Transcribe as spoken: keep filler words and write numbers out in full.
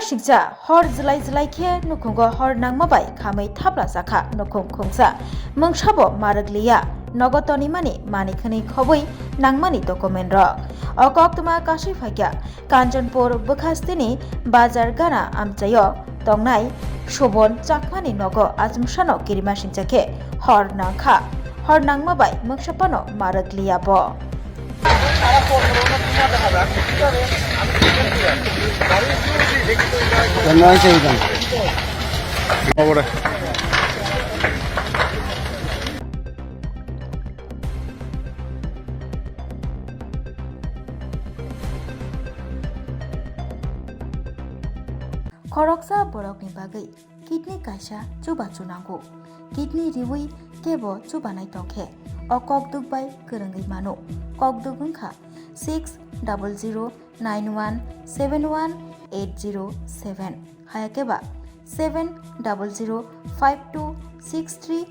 Singcha hor jlai jlai khe nukhungo hor nangma bai khamwi thapla jakha nukhung khungsa. Mungsabo marwk liya, nogo tonimani manwi khwnwi khobwi nangmani document rok. O koktwma kasui phaikha Kanchanpur bwkhasteni Bazar Gana amchaio tongnai Shobon Chakmani nogo achomsano kirima singcha khe hor nangkha. Hor nangma bai mungsapano marwk liya bo. Khoroksa borokni bagwi kidney kaisa chubachu nango. Kidney riwi kebo chubanai tongkhe o kokduk bai kwrwngwi mano. Kokduk wngkha six double zero nine one seven one eight zero seven, hayakeba seven double zero five two six three